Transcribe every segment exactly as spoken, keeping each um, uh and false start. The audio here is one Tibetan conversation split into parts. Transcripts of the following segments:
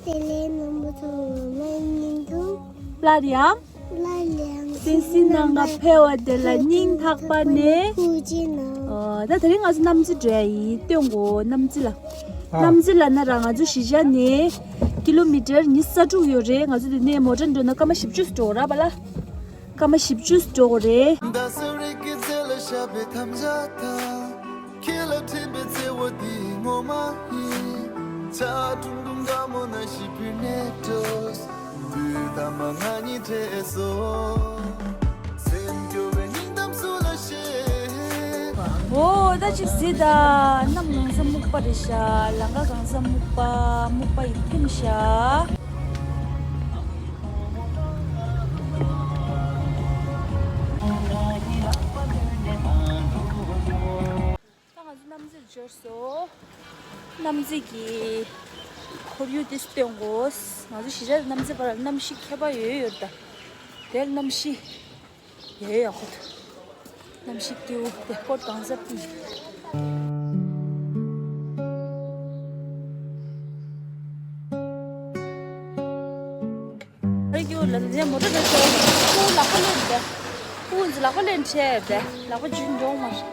དེ་ལས་རྣམ་པ་ཚོ་ང་སྙིང་ཐུང་། སླར་ཡང་། སླར་ཡང་། སེམས་སྲིད་ནང་ང་ཕེབས་པ་དེ་ལ་སྙིང་ཐག་པ་ནས་ཐུགས་རྗེ་གནང་། ཨོ། ད་དེ་རིང་ང་ཚོ་གནམ་རྩེ་འགྲོ་ཡ་ཡིན། སྟོན་གོ་གནམ་རྩེ་ལ། ཨ། གནམ་རྩེ་ལ་ན་ར་ང་ཚོ་གཞིས་ཆགས་ནས་ཀི་ལོ་མི་ཊར་ཉི་ཤུ་རྩ་དྲུག་ཡོད་རེད། ང་ཚོ་དེ་ནས་མོ་ཊ་འགྲོ་ན་སྐར་མ་བཞི་བཅུ་འགྲོ་ར་པ་ལ། སྐར་མ་བཞི་བཅུ་འགྲོ་གོ་རེད། ཁྱེད་ལ་འཕྲིན་པའི་བརྩེ་བ་འདི་ངོ་མ་ཡིན། ཆ་ཀྲུང་ཀྲུང་དགའ་མོ་ན་ཞི་པི་ནེ་ཏོས། དུས་ད་མ་ང་གཉིས་བྲེས་སོ། སེམས་སྐྱོ་བའི་སྙིང་གཏམ་སུ་ལ་བཤད། འོ་ད་ཅིག་གཟིགས་ད། གནམ་གང་ས་སྨུག་པ་རེད་ཤག་ལམ་ཁ་གང་ས་སྨུག་པ་སྨུག་པ་ཡིས་ཐིམ་ཤག་ད་ང་ཚོ་གནམ་རྩེར་འབྱོར་སོང་། གནམ་རྩེ་གི་ཁོར་ཡུག་དེ་སྟོན་དགོས། ང་ཚོ་གཞིས་ཆགས་དང་གནམ་རྩེ་བར་ལ་གནམ་གཤིས་ཁྱད་པར་ཡོད་ཡོད་རེད་ད། དེར་གནམ་གཤིས་ཡོད་ཡོད་ཁོ་ཐུ། གནམ་གཤིས་སྐྱིད་པོ་དེ་ཀོ་ཊི་གང་ཟག་པུ། ཨ་རེ་སྐྱིད་པོ་ལ་ནས་མོ་ཊ་རེད་ཤག་ཁོ་ལག་པ་ལེན་བསྡད། ཁོ་ཚོ་ལག་པ་ལེན་བྱས་བསྡད། ལག་པ་འཇུས་འགྲོ་མ་རེད།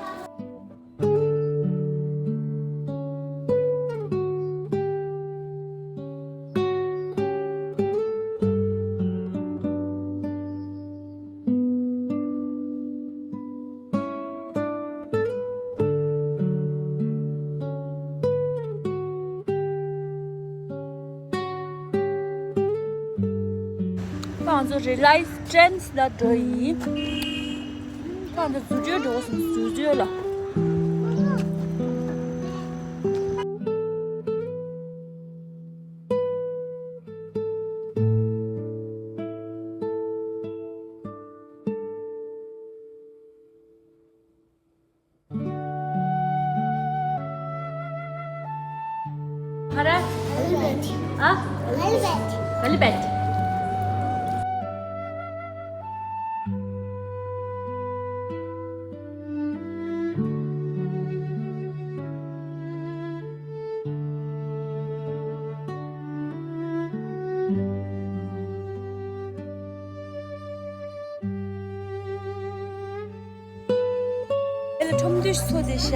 ང་ཚོ་རི་ལའེ་ཊྲེན་སི་ལ་འགྲོ་ཡིན། ང་ཚོ་རྫུ་འཕྲུལ་འགྲོ་སོང་། རྫུ་འཕྲུལ་ལ། ཧ་ར། ཨ། ཧ་ལི་བེད། ཨེ་ལ་ཁྲོམ་ཐུག་ཚོ་དེ་ཤ་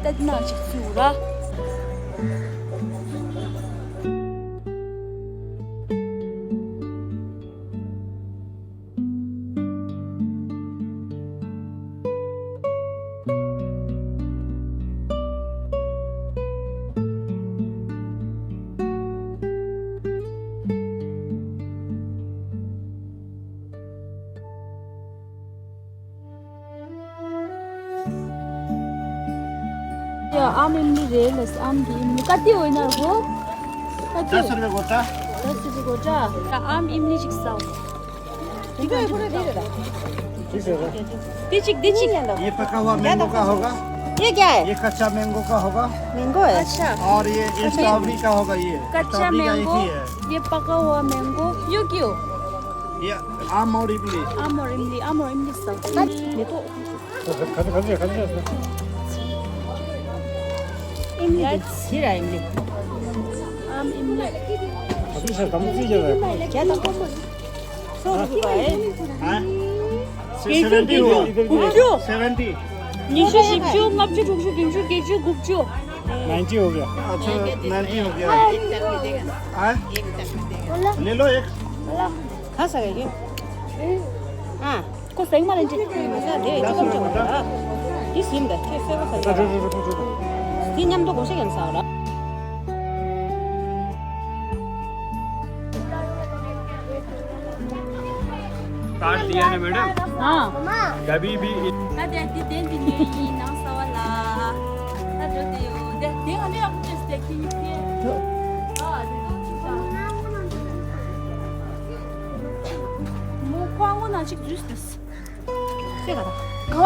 ད་དེ་ནང་ཅིག་བཙུགས་ར། ཡ་ཨམ་ཨིམ་ལི་རེད་ལ། ཨམ་གི་ཨིམ་ལི་ག་དེ་འོ་ན་གོ། ག་དེ། दस रुपये गोटा। दस रुपये गोटा। ཨམ་ཨིམ་ལི་ཞིག་ཟའོ། ठीक है। དེ་གཅིག་དེ་གཅིག ये पका हुआ मैंगो का होगा। ये क्या है? ये कच्चा मैंगो का होगा। मैंगो है। अच्छा। और ये स्ट्रॉबेरी का होगा। ये कच्चा मैंगो। ये पका हुआ मैंगो। यो के हो? ये आम और इमली। आम और इमली। आम और इमली सब। देखो। इमली। आम इमली। क्या था? सेवेंटी हुआ। सेवेंटी। ཉི་ཤུ། བཞི་བཅུ། ལྔ་བཅུ། དྲུག་ཅུ། བདུན་ཅུ། བརྒྱད་ཅུ། དགུ་བཅུ། नाइंटी हो गया। अच्छा, नाइंटी हो गया। हाँ? ले लो एक। खा सकेगी। हाँ। को सही मारे जी। दस रुपये का। इस हिंद। तीन हम तो घुसे गए सारा। कार्ड दिया ना मैडम? हाँ। कभी भी।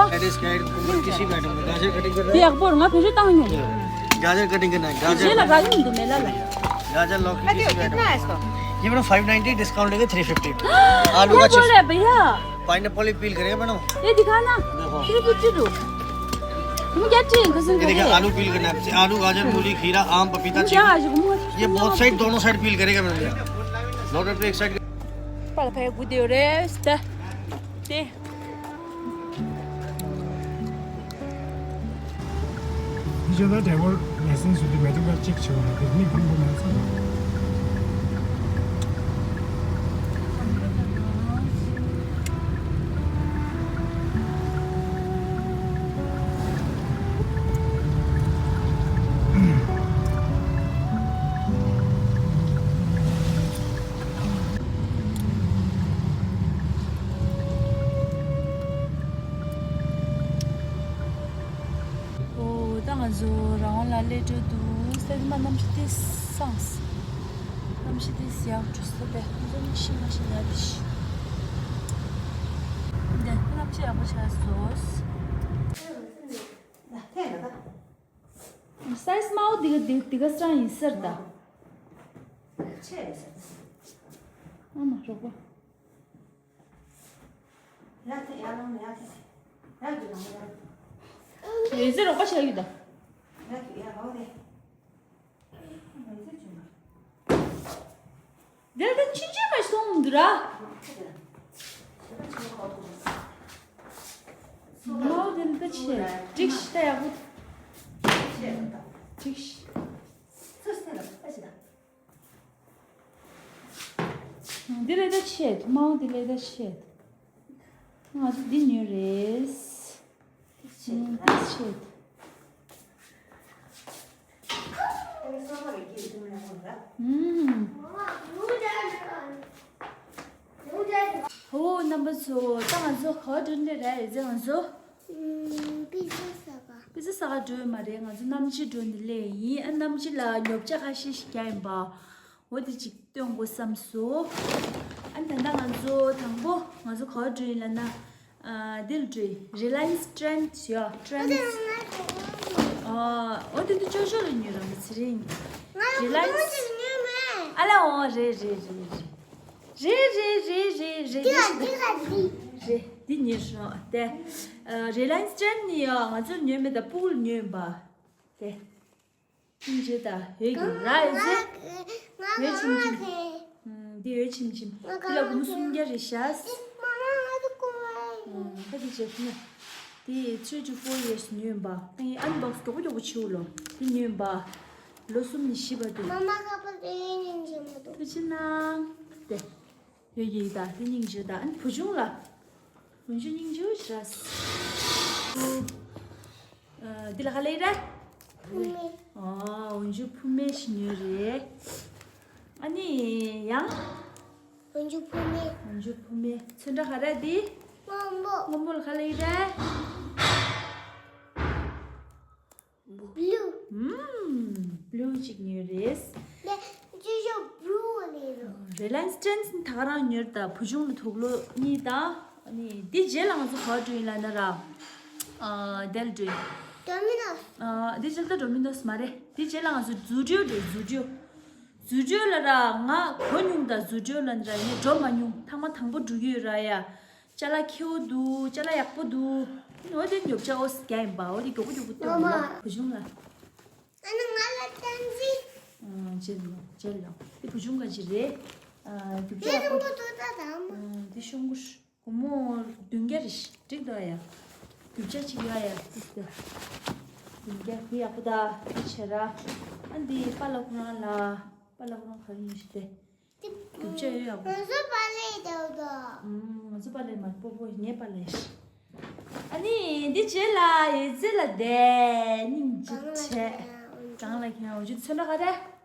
That is guide ऊपर किसी मैडम में गाजर कटिंग कर रहे हैं। དེ་ཡག་པོ་རེད། ང་བེད་སྤྱོད་བཏང་མྱོང་། गाजर कटिंग करना है। गाजर। ལ་ག་ཡོང་འདུག་མེ་ལ་ལ། गाजर लौकी किसी मैडम में। ये मैडम फाइव नाइंटी डिस्काउंट देके थ्री फिफ्टी। आलू का चिप्स। भैया। पाइनएप्पल भी पील करेगा मैडम। ये दिखा ना। देखो। थ्री फिफ्टी दो। मुझे क्या चाहिए? कसम ये देखिए, से। आलू पील करना है। आलू, गाजर, मूली, खीरा, आम, पपीता, मुझे चीकू। आज घूमो। ये बहुत साइड, दोनों साइड पील करेगा मेरे लिए। नॉट एक साइड। पर भाई, गुदे हो रहे हैं, ते। ཁྱེད་ཚོ་ད་ཌ་རའི་ཝར་ལའི་སེན་སི་ཞུ་དུས་མེ་ཏོག་པ་ཅིག་བྱེད་དགོས་རེད། དེ་མི་ཕམ་པོ་མེད་ཚོ། ཨོ། ད་ང་ཚོ་རང་དབང་ལ་སླེབས་འགྲོ་འདུག་ས། དེ་མ་གནམ་གཤིས་དེ་སངས། གནམ་གཤིས་དེ་ཡག་འགྲོ་ས་པས། ང་ཚོ་མིག་ཤེས་མ་ཤེས་ཡག་དེ་ཤི། འདི་གནམ་གཤིས་ཡག་པོ་ཆགས་སོང་། སའི་ཛི་དམའ་བོ་འདི་ག་འདི་འདི་ག་སྲང་ཡིན་ཟེར་ད། ཆེ་རེད་ཟེར། ཨ་མ་རོགས་པ། ཡོད་ཚད་རོགས་པ་བྱེད་ཡོད་ད། འདིར་ད་ཕྱིན་ཆད་མ་སོང་འདུག་ར། མའོ་འདི་ད་ཆེ། འགྲིག་ཤི་ད་ཡག་པོ། འགྲིག་ཤི། འདི་ལས་ད་ཆེ། མའོ་འདི་ལས་ད་ཆེ། ང་ཚོ་འདི་ཉོས་རེད། འདི་ཆེ། ཨོ་རྣམ་པ་ཚོ། ད་ང་ཚོ་ག་པར་འགྲོ་ནི་རེད། ཡོད་ཚད་ང་ཚོ། པི་ཛ་ཟ་ག་པི་ཛ་ཟ་ག་འགྲོ་ཡོད་མ་རེད། ང་ཚོ་གནམ་རྒྱུད་འགྲོ་ནི་ལས་ཡིན། ཨ། གནམ་རྒྱུད་ལ་ཉོ་ཆ་ཁ་ཤས་ཤིག་རྒྱག་ཡིན་པ། འོ་དེ་ཅིག་སྟོན་དགོས་བསམ་སོང་། ཨ་ནི་ད་ལྟ་ང་ཚོ་དང་པོ་ང་ཚོ་ག་པར་འགྲོ་ཡིན་ལབ་ན། ཨ། འདི་ལ་འགྲོ་ཡིན། རི་ལ་ཡན་སི་ཊྲེན་ཌི་ཡོད། ཊྲེན་ཌི། ཨ། འོ་དེ་འདི་ཅོ་ཅོ་ལ་ཉོས་ར་མི་ཚེ་རིང་། རི་ལ་ཡན་སི། ཨ་ལ། འོ་རེད་རེད་རེད་རེད། རེད་རེད་རེད་རེད་རེད། རེད། འདི་ཉོས་སོང་། དེ། ཨ། རི་ལ་ཡན་སི་ཊྲེན་ཌི་ནས་ཡོད། ང་ཚོ་ཉོས་མེད་ད། ཕྲུ་གུ་ལ་ཉོས་ཡིན་པ། དེ། སྙིང་རྗེ་ད། འོད་ཀྱི་ར། འོད་ཟེར། འོད་ཆེམ་ཆེམ། ཨུམ། འདི་འོད་ཆེམ་ཆེམ། འདི་ལ་སྒོར་མོ་སུམ་བརྒྱ་རེད་ཤག་ཨུམ། ད་འདི་བྱས་ན། འདི་three to four years ཉོས་ཡིན་པ། ཨ་ནི་ཨན་བོག་སི་མགྱོགས་པོ་མགྱོགས་པོ་བྱེད་དགོས་ལོ། འདི་ཉོས་ཡིན་པ། ལོ་གསུམ་ནས་བཞི་བར་དུ། ཐུགས་རྗེ་གནང་། དེ། ཡོད་ཡིན་ད། དེ་སྙིང་རྗེ་ད། ཨ་ནི་བུ་ཆུང་ལ། འོན་ཆུ་སྙིང་རྗེ་ཞེ་དྲག་ཨ། འདི་ལ་ག་ལབ་རེད། ཕུ་མེ། ཨ། འོན་ཆུ་ཕུ་མེ་ཞིག་ཉོས་རེད། ཨ་ནི་ཡང་། འོན་ཆུ་ཕུ་མེ། འོན་ཆུ་ཕུ་མེ། ཚོན་ཁྲ་ག་རེ་འདི། སྔོན་པོ། སྔོན་པོ་ལ་ག་ལབ་རེད། བླུ། ཨུམ། བླུ་ཅིག་ཉོས་རེད། རི་ལ་ཡན་སི་ཊྲེན་ཌི་ད་ག་རང་ཉོས་ད། བུ་ཆུང་ལ་དུག་ལོག་གཉིས་དང་། ཨ་ནི་འདི་རྗེས་ལ་ང་ཚོ་ག་པར་འགྲོ་ཡིན་ལབ་ན་ར། ཨ། དེ་ལ་འགྲོ་ཡིན། ཌོ་མི་ནོ་སི། ཨ། འདི་རྗེས་ལ་ཌོ་མི་ནོ་སི་མ་རེད། འདི་རྗེས་ལ་ང་ཚོ་ཛུ་ཌི་ཡོ་འགྲོ་ཡིན། ཛུ་ཌི་ཡོ། ཛུ་ཌི་ཡོ་ལ་ར་ང་གོ་མྱོང་ད། ཛུ་ཌི་ཡོ་ལ་ནི་ར་ངས་འགྲོ་མ་མྱོང་། ཐེངས་མ་དང་པོ་འགྲོ་གི་ཡོད་ར་ཡ། ཅ་ལག་ཁེ་པོ་འདུག་ཅ་ལག་ཡག་པོ་འདུག་འོ་དེ་ཉོ་ཆ་འོ་ཟེར་རྒྱག་ཡིན་པ། འོ་དེ་མགྱོགས་པོ་མགྱོགས་པོ་སྟོན་ལ། བུ་ཆུང་ལ། ཨ་ནི་ང་ལ་སྟན་ཟིག་ཨ། རྗེས་ལ། རྗེས་ལ། དེ་བུ་ཆུང་ག་ཅི་རེད། ཨ། རྒྱུ་ཆ་ཡག་པོ། ཨ། དེ་ཤོང་གུ་སྒོར་མོ་བདུན་བརྒྱ་རེད། འགྲིག་འདུག་ཡ། རྒྱུ་ཆ་ཅིག་ཡོད་ཡ། དེ་བདུན་བརྒྱ་དེ་ཡག་པོ་ད། དེ་བྱས་ར། ཨ། འདི་པཱ་ལགས་ཁོ་རང་ལ། པཱ་ལགས་ཁོ་རང་ག་རེ་ཉོས་ཤག་དེ། རྒྱུ་ཆ་ཡོད་ཡག་པོ། ང་ཚོ་པཱ་ལགས་ཡོད་དོ། ཨུམ། ང་ཚོ་པཱ་ལགས་མ་རེད། སྤོ་བོ་ངའི་པཱ་ལགས་ཡིན། ཨ་ནི་འདི་རྗེས་ལ་ཡོད་ཚད་ལ་དེ་སྙིང་རྗེ་ཆེ། གང་ལ་ཁྱེད་འོ་ཅུ་ཚོན་ཁྲ་ག་རེ།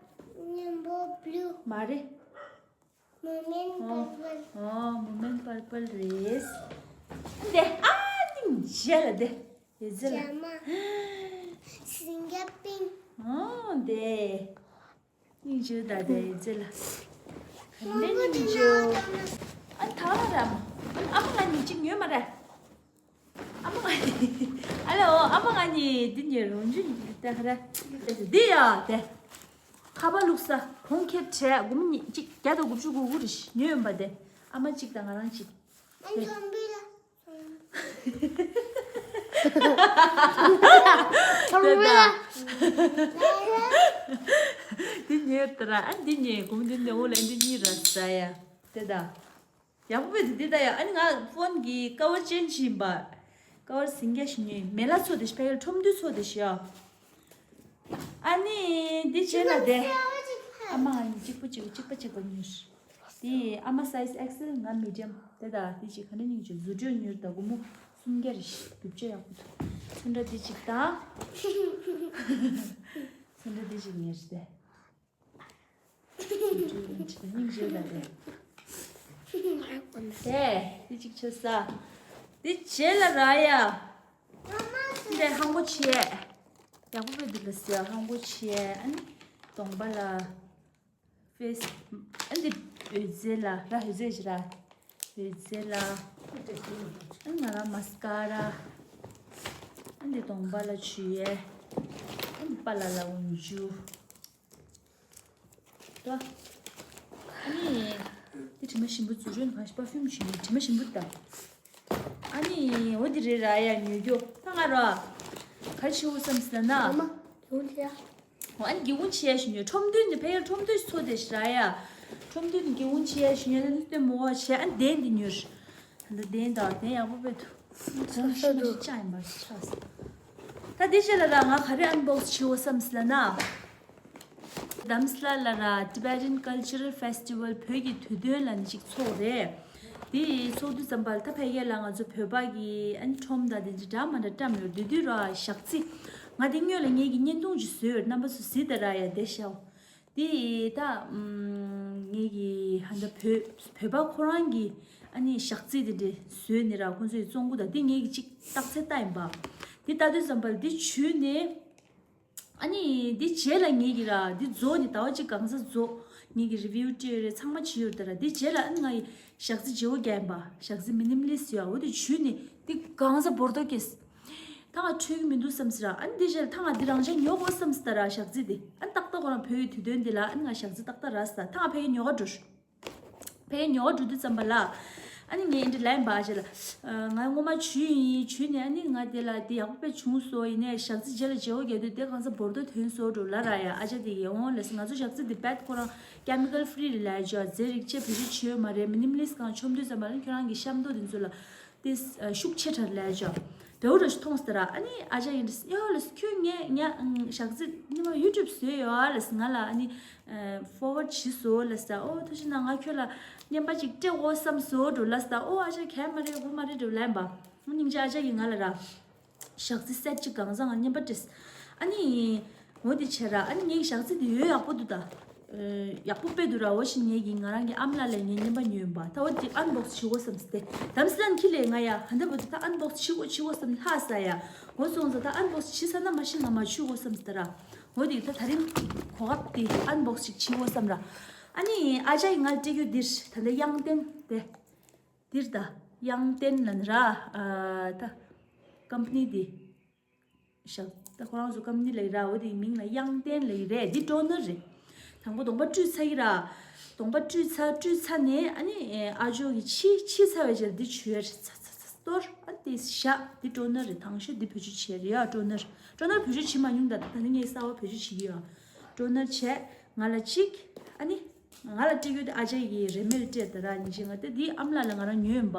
སྔོན་པོ་བླུ། མ་རེད། མུ་མེན་པར་པལ། ཨོ། མུ་མེན་པར་པལ་རེད། འདི། ཨ། སྙིང་རྗེ་ལ་དེ། ཡོད་ཚད་ལ། ཇ་མ། སིང་ག་པིང་། ཨོ། འདི། སྙིང་རྗེ་ད་དེ་ཡོད་ཚད་ལ། ག་ནས་སྙིང་རྗེ། ཨ། ཐང་ལ་ར་མ། ཨ་མ་ང་གཉིས་གཅིག་ཉོས་མ་རེད། ཨ་མ་ང་གཉིས། ཨ་ལེ། ཨོ། ཨ་མ་ང་གཉིས་འདི་ཉོས་རུང་ཅུ་ད་ག་ར། འདི་ཡ་དེ། ཁ་པར་བླུགས་ས་གོང་ཁེབས་བྲལ། སྒོར་མོ་ཉིས་གཅིག་བརྒྱ་དང་དགུ་བཅུ་གོ་དགུ་རེད། ཉོས་ཡོད་པ་དེ། ཨ་མ་གཅིག་དང་ང་རང་གཅིག་ཨ་དེ། ཚོམ་བུ་ལ། འདི་ཉོས་ད་ར། ཨ་འདི་ཉོས། གོང་འདི་ནས་འོ་ལ་འདི་གཉིས་ར་ཟ་ཡ། དེ་ད། ཡག་པོ་བས་འདི་ད་ཡ། ཨ་ནི་ང་ཕོན་གྱི་ཀ་བར་ཅན་ཅིག་ཡིན་པ། ཀ་བར་ཟིང་རྒྱ་ཞིག་ཉོས། མེ་ལ་ཚོ་དེ་ཕ་གིར་ཁྲོམ་འདུས་ཚོ་དེ་ཤི་ཡ། ཨ་ནི་འདི་བྱས་ན་དེ། ཨ་མ་ཡིན་གཅིག་པོ་གཅིག་གཅིག་པ་གཅིག་པ་ཉོས། དེ་ཨ་མ་སའི་ཛི་ཨེག་སི་ཨེལ། ང་མི་ཌི་ཡམ། དེ་ད་དེ་ཅིག་ག་འདྲ་ཉིད་ཅིག་བཟོ་བཅོས་ཉོས། ད་སྒོར་མོ་སུམ་བརྒྱ་རེ་ཞིག་རྒྱུ་ཆ་ཡག་པོ་འདུག་ཚོན་ཁྲ་དེ་ཅིག་དང་། ཚོན་ཁྲ་དེ་ཅིག་ཉོས་ཏེ། སྙིང་རྗེ་ལ་རེད། དེ་དེ་ཅིག་ཆོད་ས། དེ་རྗེས་ལ་ར་ཡ། འདི་ཧང་གོ་ཆེ། ཡག་པོ་བས་འདི་ལ་ཟེར་ཧང་གོ་ཆེ། ཨ་ནི་གདོང་པ་ལ། ཕེ་སི། ཨ་འདི་འོད་ཟེར་ལ་ར། འོད་ཟེར་ཞིག་ར། འོད་ཟེར་ལ། ཨ་ང་ལ་མ་སི་ཀ་ར། ཨ་འདི་གདོང་པ་ལ་བྱུག་ཡས། ཨ་འདི་པ་ལ་ལ་འོག་འཇུ། ད། ཨ་ནི། དེ་དྲི་མ་ཞིམ་པོ་བཟོ་རོགས། ཕ་ཕར་ཕིའུམ་བྱུག་ནས་དྲི་མ་ཞིམ་པོ་ད། ཨ་ནི་འོ་དེ་རེད་ར་ཡ། ཉོ་རྒྱུ་ད་ང་ར། ག་རེ་བྱེད་དགོས་བསམ་ཟེར་ན། ཨ་མ། གྱོན་ཆས། འོ་ཨ་ནི་གྱོན་ཆས་ཞིག་ཉོས། ཁྲོམ་འདུས་ནས་ཕ་གིར་ཁྲོམ་འདུས་ཚོ་དེ་ཤི་ར་ཡ། ཁྲོམ་འདུས་ནས་གྱོན་ཆས་ཞིག་ཉོས། ད་ནི་ལྟད་མོ་བྱས། ཨ་ནི་གདན་འདི་ཉོས། ད་ལྟ་གདན་ད་གདན་ཡག་པོ་བས་འདུག་ཤི་མ་ཤི་ཅག་ཡིན་པ་ཤ་ས། ད་དེ་རྗེས་ལ་ར་ང་ག་རེ་ཨན་བོག་སི་བྱེད་དགོས་བསམ་ཟེར་ན། དྷ་རམ་ས་ལ་ལ་ར་Tibetan Cultural Festival བོད་ཀྱི་དུས་སྟོན་ལབ་ནས་ཅིག་ཚོགས་རེད། དེ་ཚོགས་དུས་ཙམ་པ་ལ་ད་ཕ་གིར་ལ་ང་ཚོ་བོད་པ་གི་ཨ་ནི་ཁྲོམ་དང་དེ་འདྲ་འདྲ་མི་འདྲ་བཀྲམ་ཡོད། དེ་དུས་ར་ཞག་རྩི། ང་དེ་སྔོན་ལ་ངེད་ཀྱིས་བརྙན་ཐུང་ཅིག་བཟོས་ཡོད། རྣམ་པ་ཚོ་གཟིགས་དང་ར་ཡ་བསྡད་ཤག་དེ་ད་ངེད་ཀྱིས་ཧ་ད་བོད་བོད་པ་ཁོ་རང་གི་ཨ་ནི་ཞག་རྩི་དེ་འདྲ་བཟོས་ནས་ར། ཁོང་ཚོས་བཙོང་གི། ད་དེ་ངེད་ཀྱིས་ཅིག་རྟགས་གསལ་བལྟས་ཡིན་པ། དེ་ལྟ་དུས་ཙམ་པ་ལ་དེ་བྱུགས་ནས། ཨ་ནི་འདི་རྗེས་ལ་ངེད་ཀྱིས་ར་འདི་རྫོགས་ནས་ཟླ་བ་གཅིག་གང་ཟག་རྫོགས། ངེད་ཀྱིས་རི་བིའུ་སྤྲད་ཡོད་རེད། ཚང་མ་བྱས་ཡོད་རེད། ད་ར་འདི་རྗེས་ལ་ཨ་ནི་ང་ཡི་ཞག་རྩི་བརྗེ་པོ་རྒྱག་ཡིན་པ། ཞག་རྩི་མི་ནི་མ་ལི་སི་ཊི་ཡོད་ཨ། འོ་དེ་བྱུགས་ནས་འདི་གང་ཟག་འབོར་དོ་སྐྱེས། ད་ང་འཕྲོད་ཀྱི་མི་འདུག་བསམ་ཟེར་ར། ཨ་ནི་འདི་རྗེས་ལ་ད་ང་འདི་རང་ཅག་ཉོ་དགོས་བསམ་ཟེར། ད་ར་ཞག་རྩི་འདི་ཨ་ནི་ཏག་ཏག་ཁོ་རང་བོད་ཀྱི་དུས་སྟོན་འདི་ལ་ཨ་ནི་ང་ཞག་རྩི་ཏག་ཏག་རག་ཟེར། ད་ང་ཕ་གིར་ཉོ་ག་འགྲོ། ཕ་གིར་ཉོ་ག་འགྲོ་དུས་ཙམ་པ་ལ། ཨ་ནི་ངས་འདི་ལན་པ་ཞིག་ལ། ང་སྔོན་མ་བྱུགས་ཡིན། བྱུགས་ནས་ཨ་ནི་ང་དེ་ལ་དེ་ཡག་པོ་དཔེ་བྱུང་སོང་། ཡིན་ནའི་ཞག་རྩི་རྗེས་ལ་བརྗེ་པོ་རྒྱག་དུས་དེ་གང་ཟག་འབོར་དོ་ཐོན་སོང་འགྲོ་ལབ་ར་ཡ། ཨ་ཅག་དེ་གིས་འོང་ལབ་སོང་། ང་ཚོ་ཞག་རྩི་དེ་བེད་ཁོ་རང་ཀེ་མི་ཀལ་ཕི་རི་རེད་ལབ་ཡ་ཅོ། རྫས་རིགས་ཅེས་བེད་སྤྱོད་བྱས་ཡོད་མ་རེད། མི་ནི་མ་ལི་སི་ཊི་གང་མཆོང་དུས་ཙམ་པ་ལ་ཁྱོད་རང་གི་ཤམ་ཐོག་དེ་ཚོ་ལ་དེ་ཤུགས་ཆེ་དྲགས་ལབ་ཡ་ཅོ། དེ་འོ་ར་ཞིག་མཐོང་སྟེ་ར། ཨ་ནི་ཨ་ཅག་ཡིན་དུས་ཡོ་ལབ་སོང་། ཁྱོད་ངས་ཉ་ཞག་རྩི་ནི་མ་ཡུ་ཊུབ་བཟོས་ཡོད་ཨ་ལབ་སོང་ང་ལ། ཨ་ནི་ཕོར་ཝར་ཌི་བྱས་སོང་ལབ་སོང་། ཨོ་ཐུགས་རྗེ་གནང་། ང་ཁྱོད་ལ་རྔན་པ་ཅིག་སྤྲད་དགོས་བསམ་སོང་འགྲོ་ལབ་སོང་། ཨོ་ཨ་ཅག་གལ་མ་རེད། དགོས་མ་རེད་འགྲོ་ལབ་ཡིན་པ། སྙིང་རྗེ་ཨ་ཅག་གིས་ང་ལ་ར་ཞག་རྩི་སེ་ཊི་གཅིག་གང་ཟག་ང་རྔན་པ་སྤྲད། ཨ་ནི་འོ་དེ་བྱས་ར། ཨ་ནི་ངའི་ཞག་རྩི་དེ་ཡོད་ཡག་པོ་འདུག་ད། ཡག་པོ་དཔེ་འདུག་ར། འོ་ཞིག་ངེད་ཀྱིས་ང་རང་གི་ཨ་མ་ལགས་ལ་ངས་རྔན་པ་ཉོས་ཡིན་པ། ད་འོ་དེ་ཨན་བོག་སི་བྱེད་དགོས་བསམ་སྟེ། དྷ་རམ་ས་ལ་ནས་ཁྱི་ལས་ང་ཡ་ཧ་ད་བོ་དེ་ད་ཨན་བོག་སི་བྱེད་དགོས་བྱེད་དགོས་བསམ་ལྷག་ས་ཡ། འོ་སོང་ཙང་ད་ཨན་བོག་སི་བྱེད་ཚར་ན་མ་གཞི་ང་མ་བྱུག་དགོས་བསམ་སྟེ་ར། འོ་དེ་ད་དེ་རིང་གོ་སྐབས་དེ་ཨན་བོག་སི་ཅིག་བྱེད་དགོས་བསམ་ར། ཨ་ནི་ཨ་ཅག་གིས་ང་ལ་སྤྲད་རྒྱུ་འདིར་ད་ལྟ་དབྱངས་ལྡན་དེ། འདིར་ད་དབྱངས་ལྡན་ལབ་ནི་ར། ད་ཀམ་པ་ནི་དེ། ཞག་ད་ཁོ་རང་ཚོ་ཀམ་པ་ནི་ལབ་ཀྱི་ར། འོ་དེའི་མིང་ལ་དབྱངས་ལྡན་ལབ་ཀྱི་རེད། འདི་ཊོ་ནར་རེད། དང་པོ་གདོང་པ་བཀྲུས་ཚར་གྱི་ར། གདོང་པ་བཀྲུས་ཚར། བཀྲུས་ཚར་ནས་ཨ་ནི་ཨ་ཅོག་གིས་ཕྱིས། ཕྱིས་ཚར་བའི་རྗེས་ལ་འདི་བྱུག་ཡ་རེད། ཚ་ཚ་ཚ་གཏོར། ཨ་དེ་བཞག་འདི་ཊོ་ནར་རེད། དང་ཤོས་འདི་བེད་སྤྱོད་བྱས་རེད་ཡ། ཊོ་ནར། ཊོ་ནར་བེད་སྤྱོད་བྱེད་མ་མྱོང་། ད་ད་ནི་ངས་གསར་པ་བེད་སྤྱོད་བྱེད་ཀྱི་ཡོད། ཊོ་ནར་བྱས། ང་ལ་གཅིག་ཨ་ནི་ང་ལ་སྤྲད་རྒྱུ་དེ་ཨ་ཅག་གིས་རེ་མེལ་སྤྲད་ད་ར། ཉིན་ཞིག་ང་དེ་འདི་ཨ་མ་ལགས་ལ་ང་རང་ཉོས་ཡིན་པ།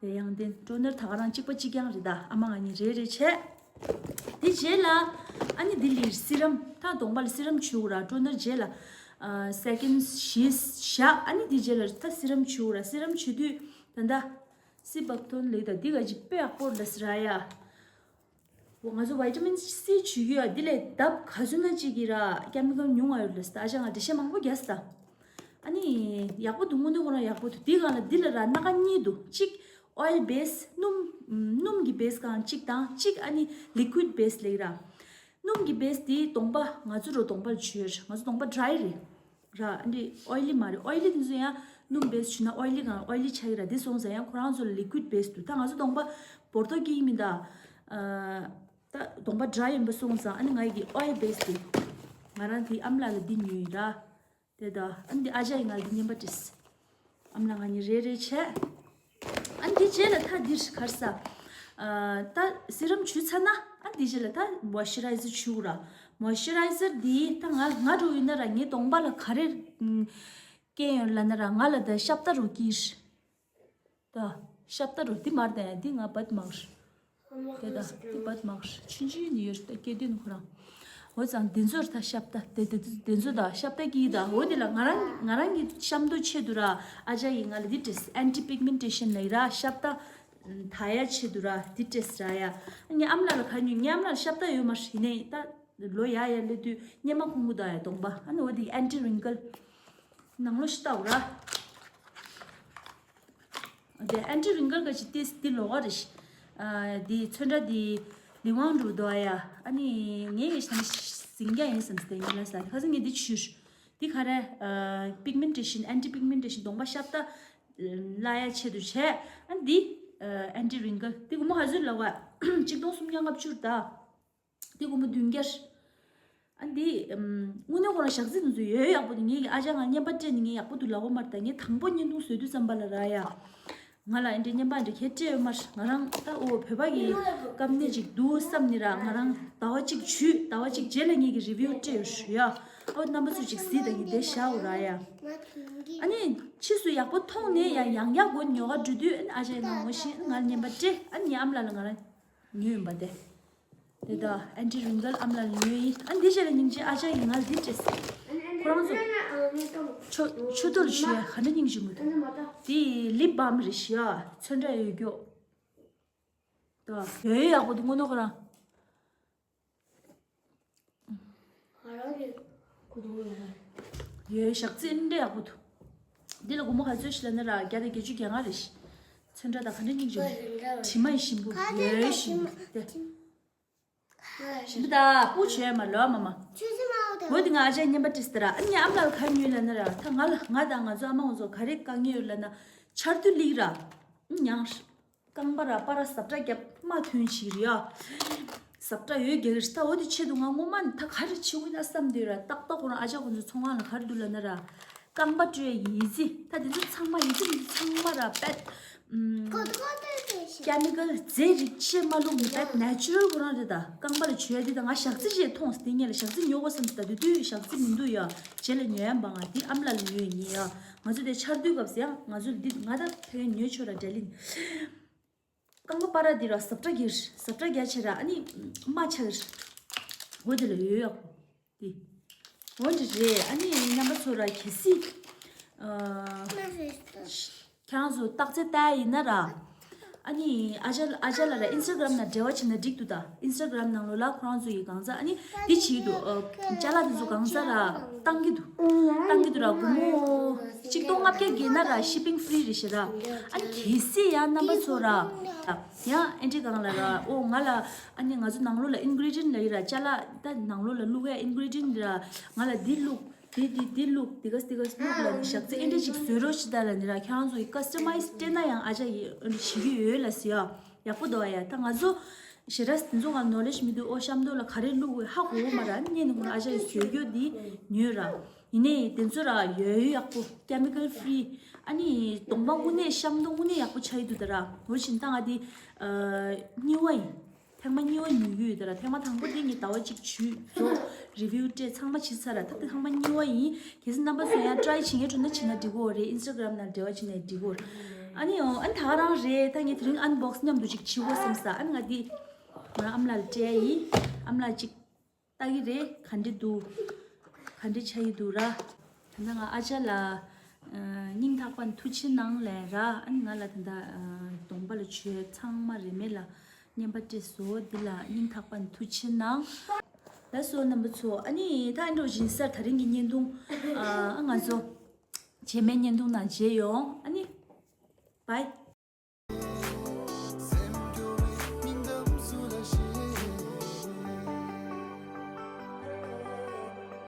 དེ་དབྱངས་ལྡན་ཊོ་ནར་ད་ག་རང་གཅིག་པ་གཅིག་རྐྱང་རེད་ད། ཨ་མ་ང་གཉིས་རེ་རེ་བྱས། དེ་རྗེས་ལ་ཨ་ནི་དེ་ལ་སི་རམ། ད་གདོང་པ་ལ་སི་རམ་བྱུག་ར། ཊོ་ནར་རྗེས་ལ་ཨ་སེ་ཀེན་བཞི་བཞག་ཨ་ནི་དེ་རྗེས་ལ་ད་སི་རམ་བྱུག་ར། སི་རམ་བྱུག་དུས་ད་ད་སི་བྷག་ཐོན་ལབ་ད་འདི་ག་ཅིག་དཔེ་ཡག་པོ་རེད་ལབ་ཟེར་ར་ཡ། འོ་ང་ཚོ་ཝི་ཊ་མིན་སི་བྱུག་གི་ཡོད། འདི་ལས་ལྡབ་ག་ཚོད་ན་གཅིག་གི་ར་ཀེ་མི་ཀལ་ཉུང་བ་ཡོད་ལབ་ཟེར། ཨ་ཅག་ང་འགྲེལ་བཤད་མང་པོ་རྒྱག་ཟེར། ཨ་ནི་ཡག་པོ་འདུག་དངོས་གནས་ཁོ་རང་ཡག་པོ་འདུག་འདི་སྒང་ལ་འདི་ལ་ར་སྣ་ཁ་གཉིས་འདུག་གཅིག་ཨོ་ཡིལ་བེ་སི། སྣུམ། སྣུམ་གྱི་བེ་སི་སྒང་གཅིག་དང་། གཅིག་ཨ་ནི་ལི་ཀུའིཌ་བེ་སི་ལབ་ཀྱི་ར། སྣུམ་གྱི་བེ་སི་དེ་གདོང་པ་ང་ཚོ་རོ་གདོང་པ་ལ་བྱུག་ཡོད། ང་ཚོ་གདོང་པ་ཌ་རའི་རེད། ར། འདི་ཨོ་ཡི་ལི་མ་རེད། ཨོ་ཡི་ལི་དེ་ཚོ་ཡང་སྣུམ་བེ་སི་བྱུགས་ན་ཨོ་ཡི་ལི་གང་ཨོ་ཡི་ལི་ཆགས་ཀྱི་ར། འདི་སོང་ཙང་ཡང་ཁོ་རང་ཚོ་ལི་ཀུའིཌ་བེ་སི་འདུག་ད་ང་ཚོ་གདོང་པ་འབོར་ཐོག་སྐྱེ་གི་མི་འདུག་ཨ། ད་གདོང་པ་ཌ་རའི་ཡིན་པ་སོང་ཙང་ཨ་ནི་ང་ཡི་གི་ཨོ་ཡི་ལི་བེ་སི་དེ་ང་རང་དེ་ཨ་མ་ལགས་ལ་འདི་ཉོས་ཡིན་ར། དེ་ད་ཨ་ནི་འདི་ཨ་ཅག་གིས་ང་ལ་འདི་རྔན་པ་སྤྲད། ཨ་མ་ལགས་ང་གཉིས་རེ་རེ་བྱས། ཨ་ནི་འདི་རྗེས་ལ་ད་འདིར་ག་རེ་ཟ། ཨ་ད་སི་རམ་བྱུགས་ཚར་ན་ཨ་འདི་རྗེས་ལ་ད་མོ་ཨིས་ཅི་རའི་ཛར་བྱུགས་ར། མོ་ཨིས་ཅི་རའི་ཛར་འདི་ད་ང་ང་འདྲ་བོ་ཡིན་ན་ར་ངའི་གདོང་པ་ལ་ག་རེ་ཨམ་སྐྱེ་ཡོད་ལབ་ན་ར་ང་ལ་ད་ཤབ་ཏ་རོ་སྐྱིར། ད་ཤབ་ཏ་རོ་འདི་མར་ད་ཡ་འདི་ང་བད་མག་ར། དེ་ད་འདི་བད་མག་ར་ཆུང་ཆུང་ནི་ཡོད་ར་ད་སྐྱེ་དུས་ནི་ཁོ་རང་། འོ་ཙང་དེ་ཚོར་ད་ཤབ་ཏ་དེ་དེ་དེ་ཚོ་ད་ཤབ་ཏ་སྐྱིར་ད། འོ་དེ་ལ་ང་རང་ང་རང་གི་ཤམ་ཏོ་ཆེད་དུ་ར་ཨ་ཅག་གིས་ང་ལ་འདི་སྤྲད། ཨན་ཊི་པིག་མེན་ཊེ་ཤན་ལབ་ཡི་ར། ཤབ་ཏ་དག་ཡ་ཆེད་དུ་ར་འདི་སྤྲད་ར་ཡ། ངའི་ཨ་མ་ལགས་ལ་ག་ཉོས། ངའི་ཨ་མ་ལགས་ལ་ཤབ་ཏ་ཡོད་མ་རེད། ཡིན་ནའི་ད་ལོ་ཡར་ཡར་སླེབས་དུས་སྙེ་མ་ཁུག་ཁུག་དག་ཡ་གདོང་པ། ཨ་ནི་འོ་དེ་ཨན་ཊི་རིང་ཀལ་ནང་ལོགས་ཤིག་ལྟ་འོ་ར། དེ་ཨན་ཊི་རིང་ཀལ་ག་ཅིག་ཏེས་འདི་ལོགས་ཀ་རེད་ཤག་ཨ་འདི་ཚོན་ཁྲ་འདི་ལི་ཝང་འདྲ་བོ་འདུག་ཨ་ཡ། ཨ་ནི་ངའི་ཡ་ཤང་ཟིང་རྒྱ་ཡིན་བསམ་སྟེ་ངས་ལབ་ས། ཁ་སང་ངས་འདི་བྱུགས། འདི་ག་རེ། ཨ་པིག་མེན་ཊེ་ཤན། ཨན་ཊི་པིག་མེན་ཊེ་ཤན། གདོང་པ་ཤབ་ཏ་བརླག་ཡ་ཆེད་དུ་བྱས། ཨ་འདི་ཨ་ཨན་ཊི་རིང་ཀལ། འདི་སྒོར་མོ་ག་ཚོད་ལབ་པ། གཅིག་སྟོང་སུམ་བརྒྱ་ལྔ་བཅུ་རེད་ད། འདི་སྒོར་མོ་བདུན་བརྒྱ། ཨ་འདི་ཨམ་དངོས་གནས་ཁོ་རང་ཞག་རྩི་དེ་ཚོ་ཡོད་ཡག་པོ་འདུག་ངས་ཨ་ཅག་ང་བརྙན་པར་སྤྲད་ནས་ངས་ཡག་པོ་འདུག་ལབ་ཀྱི་མ་རེད་ད། ངས་དང་པོ་བརྙན་ཐུང་བཟོ་དུས་ཙམ་པ་ལ་ར་ཡ། ང་ལ་ཨེ་འདྲའི་བརྙན་པར་འདྲ་གས་སྤྲད་ཡོད་མ་རེད། ང་རང་ད་ཨོ་བོད་པ་གི་བཀབ་ནས་ཅིག་འདུག་བསམ་ནས་ར། ང་རང་ཟླ་བ་གཅིག་བྱུགས། ཟླ་བ་གཅིག་རྗེས་ལ་ངས་ཀྱི་རི་བིའུ་སྤྲད་ཡོད་རེད་ཡ། ཨོ་རྣམ་པ་ཚོ་ཅིག་གཟིགས་དང་གི་དེ་བཞག་འོ་ར་ཡ། ཨ་ནི་ཕྱིས་སུ་ཡག་པོ་མཐོང་ནས་ཡང་ཡང་ཡག་པོ་ཉོ་ག་འགྲོ་དུས་ཨ་ནི་ཨ་ཅག་ནང་ངོ་ཤེས། ཨ་ནི་ང་ལ་བརྙན་པར་སྤྲད། ཨ་ནི་ངའི་ཨ་མ་ལགས་ལ་ང་རང་ཉོས་ཡིན་པ་དེ། དེ་དག་ཨན་ཊི་རིང་ཀལ་ཨ་མ་ལགས་ལ་ཉོས་ཡིན། ཨ་འདི་བྱས་ལ་སྙིང་རྗེ། ཨ་ཅག་གིས་ང་ལ་འདི་སྤྲད། ཁོ་རང་ཚོ་ཆུ་ཆུ་ཐོག་ལ་བྱུག་ཡ་ག་འདྲ་སྙིང་རྗེ་མོ་འདུག་འདི་ལིབ་བམ་རེད་ཤག་ཚོན་ཁྲ་ཡོད་རྒྱུ། ད་ཡོད་ཡག་པོ་འདུག་དངོས་གནས་ཁོ་རང་། ཡོད་ཞག་རྩི་འདྲ་ཡག་པོ་འདུག་འདི་ལ་སྒོར་མོ་ག་ཚོད་ཞིག་ལབ་ན་ར་བརྒྱ་དང་བརྒྱད་ཅུ་གྱ་ལྔ་རེད་ཤག་ཚོན་ཁྲ་དང་ག་འདྲ་སྙིང་རྗེ་མོ། དྲི་མ་ཡི་ཞིམ་པོ། ཡོད་ཞིམ་པོ་དེ། ཞིམ་པོ་ད་སྤུ་བྱོས་མ་ལོ་མ་མ། འོ་དེ་ང་ཨ་ཅག་བརྙན་པར་བྲིས་ཟེར་ར། ཨ་ནི་ཨ་མ་ལགས་ལ་ག་ཉོས་ལབ་ན་ར། ད་ང་ལ་ང་དང་ང་ཚོ་ཨ་མ་ང་ཚོ་ག་རེ་དཀའ་ངལ་ཡོད་ལབ་ན། ཆར་དུས་སླེབས་ར། མྱང་། རྐང་པ་ར་པར་ཟབ་ཁྲ་རྒྱབ་མ་ཐོན་ཞིག་རེད་ཡ། ཟབ་ཁྲ་ཡོད་རྒྱག་གི་རེད། ད་འོ་དེ་ཆེད་དུ་ང་སྔོན་མ་ནས་ད་ག་རེ་བྱེད་དགོས་ན་བསམ་དུས་ར། ཏག་ཏག་ཁོ་རང་ཨ་ཅག་ཁོ་ཚོའི་ཚོང་ཁང་ལ་ག་རེ་འདུག་ལབ་ན་ར། རྐང་པ་བཀྲུ་ཡའི་ཡི་ཙི། ད་དེ་ཚོ་ཚང་མ་ཡི་ཙི་མི་ཙི་ཚང་མ་ར་པད། ཨམ། ཀེ་མི་ཀལ་རྫས་རིགས་ཆེ་མ་བླུགས་ནས་པད་ནེ་ཅུ་རལ་ཁོ་རང་རེད། ད་རྐང་པ་ལ་བྱུག་ཡ་དེ་ད་ང་ཞག་རྩི་ཅིག་མཐོང་སྟེ་ངས་ལ་ཞག་རྩི་ཉོ་དགོས་བསམ་སྟེ། ད་དེ་དུས་ཞག་རྩི་མི་འདུག་ཡ། རྗེས་ལ་ཉོ་ཡ་འབའ། ང་དེ་ཨ་མ་ལགས་ལ་ཉོས་ཡིན་ཡ། ང་ཚོ་དེ་ཆར་དུས་སྐབས་སུ་ཡང་ང་ཚོ་འདི་ང་ད་ཕ་གིར་ཉོས་ཆོག་ར་འདྲ་ལིན། རྐང་པ་པར་ར་འདི་ར་ཟབ་ཁྲ་གིར་ཟབ་ཁྲ་རྒྱ་ཆེ་ར། ཨ་ནི་མ་ཆགས་ར། འོ་དེ་ལ་ཡོད་ཡག་པོ་དེ། འོ་འདི་རེད། ཨ་ནི་རྣམ་པ་ཚོ་ར་གལ་སྲིད། ཨ། ཁྱེད་རང་ཚོ་རྟགས་རྩལ་ལྟ་ཡ་ཡིན་ན་ར། ཨ་ནི་ཨ་ཅག་ཨ་ཅག་ལ་ར་ཨིན་སི་ཊ་གྷ་རམ་ནང་འབྲེལ་བ་བྱེད་ན་འགྲིག་འདུག་ད་ཨིན་སི་ཊ་གྷ་རམ་ནང་ལོགས་ལ་ཁོ་རང་ཚོ་ཡི་གང་ཟག་ཨ་ནི་འདི་བྱེད་ཀྱི་འདུག་ཨ། ཅ་ལག་འདི་ཚོ་གང་ཟག་ར་བཏང་གི་འདུག་བཏང་གི་འདུག་ར། སྒོར་མོ་གཅིག་སྟོང་ལྔ་བརྒྱ་བརྒལ་ན་ར་ཤི་པིང་ཧྥི་རི་རེད་ཤག་ར། ཨ་ནི་གལ་སྲིད་ཡང་རྣམ་པ་ཚོ་ར། ཡང་ཨེ་འདྲི་གང་ལ་ར། ཨོ་ང་ལ་ཨ་ནི་ང་ཚོ་ནང་ལོགས་ལ་ཨིན་གྷི་རི་ཌི་ཡན་ཊི་ལབ་ཡ་ར། ཅ་ལག་ད་ནང་ལོགས་ལ་བླུག་ཡ་ཨིན་གྷི་རི་ཌི་ཡན་ཊི་ར། ང་ལ་འདི་བླུག་འདི་འདི་འདི་བླུག་འདི་ག་འདི་ག་བླུག་ལབ་ནས་ཞག་རྩི་ཨེ་འདྲ་ཞིག་བཟོས་རོགས་བྱེད་ད་ལབ་ནས་ར། ཁྱེད་རང་ཚོ་ཡི་ཀ་སི་ཊ་མའི་ཛི་སྤྲད་ན་ཡང་ཨ་ཅག་གིས་ཨ་ནི་བྱེད་ཀྱི་ཡོད་ལབ་ཟེར་ཡ། ཡག་པོ་འདུག་ཡ། ད་ང་ཚོ་ཞེ་དྲག་འདི་ཚོ་ང་ནོ་ལེ་ཇི་མི་འདུག་ཨོ་ཤམ་ཏོ་ལ་ག་རེ་བླུག་དགོས་ཧ་གོ་གི་མ་རེད། ཨ་ནི་སྔོན་ནས་ཁོ་རང་ཨ་ཅག་གིས་བཟོས་རྒྱུ་འདི་ཉོས་ར། ཡིན་ནའི་དེ་ཚོ་ར་ཡོད་ཡོད་ཡག་པོ་ཀེ་མི་ཀལ་ཧྥི་རི། ཨ་ནི་གདོང་པ་དངོས་གནས་ཤམ་ཏོ་དངོས་གནས་ཡག་པོ་ཆགས་ཀྱི་འདུག་ད་ར། འོ་བཞིན་ད་ང་འདི་ཨ་གཉིས་པ་ཡིན། ཐེངས་མ་གཉིས་པ་ཉོ་གི་ཡོད་ད་ར། ཐེངས་མ་དང་པོ་དེ་ངས་ཟླ་བ་གཅིག་བྱུགས་བཟོ་རི་བིའུ་སྤྲད་ཚང་མ་བྱས་ཚར་ར། ད་ལྟ་ཐེངས་མ་གཉིས་པ་ཡིན། གལ་སྲིད་རྣམ་པ་ཚོ་ཡང་ཊི་རའི་བྱེད་མཁན་འགྲོ་ན་བྱེད་ན་འགྲིག་གོ་རེད། ཨིན་སི་ཊ་གྷ་རམ་ནང་འབྲེལ་བ་བྱེད་ན་འགྲིག་གོ། ཨ་ནི་ཨོ་ཨ་ནི་ད་ག་རང་རེད། ད་ངས་དེ་རིང་ཨན་བྷོག་སི་མཉམ་དུ་ཅིག་བྱེད་གོ་བསམ་ས། ཨ་ནི་ང་འདི་ང་ཨ་མ་ལགས་ལ་སྤྲད་ཡ་ཡིན། ཨ་མ་ལགས་ཅིག་ལྟ་གི་རེད། ག་འདྲ་འདུག་ག་འདྲ་ཆགས་ཀྱི་འདུག་ར། ད་ནང་ང་ཨ་ཅག་ལ་ཨ་སྙིང་ཐག་པ་ནས་ཐུགས་ཆེ་གནང་ལབ་ར། ཨ་ནི་ང་ལ་ད་ལྟ་ཨ་གདོང་པ་ལ་བྱུག་ཡ་ཚང་མ་རིན་མེད་ལ་བརྙན་པར་སྤྲད་སོང་། འདི་ལ་སྙིང་ཐག་པ་ནས་ཐུགས་ཆེ་གནང་། ལགས་སོ་རྣམ་པ་ཚོ། ཨ་ནི་ད་ཨ་འདྲ་བཞིན་སར་ད་རིང་གི་བརྙན་ཐུང་ཨ་ང་ཚོ་རྗེས་མའི་བརྙན་ཐུང་ནང་མཇལ་ཡོང་། ཨ་ནི་བྷའི།